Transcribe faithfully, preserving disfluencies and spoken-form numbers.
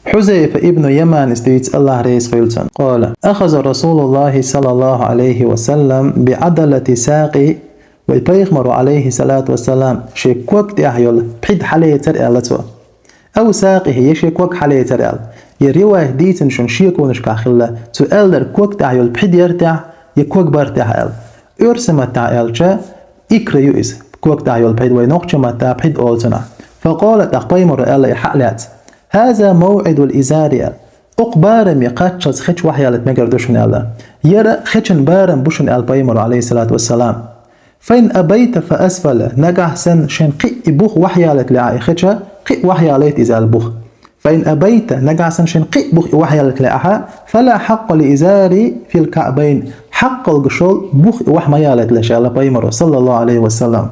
Хьузайфа ибн Яманис дуьйцу, Аллахь реза хуьлда цунна, къала: «Ахаза Расулуллахи саллаллаху алейхи ва саллам би адалати сакъи», вай пайхамаро, алейхи салату вассалам, шен ког тӀехь йолу пхьид хьалецар аьлла цо. «Ау сакъихи», я шен ког хьалецар аьлла. Я ривайт дийцина шуна шеконашкахь хилла, цо аьлларг ког тӀехь йолу пхьид яра тӀехь, я ког бара тӀехь аьлла. Оьрсийн маттахь аьлча, икра ю иза, ког тӀехь йолу пхьид, вай нохчийн маттахь пхьид олу цунах. Факъала, тӀаккха пайхамаро аьлла и хьа а лаьцна: «Хаза мавъидул изари», аьлла. Оцу бараме кхаччалц хечу вахьялийта мегар ду шуна аьлла. Яра хечун барам бу шуна аьлла пайхамаро, алейхиссалату вассалам. «Фаин абайта фа асфала», нагахь санна шен кхин а и бух вахьялийта лаьа и хеча, кхин а вахьялийта иза аьлла бух. «Фаин абайта», нагахь санна шен кхин а бух и вахьялийта лаьа, «фала хьаккъа ли изари фил каъбайн», хьаккъалгаш йолу бух и вахь ма ялийта леш аьлла пайхамаро, саллаллаху алейхи ва саллам.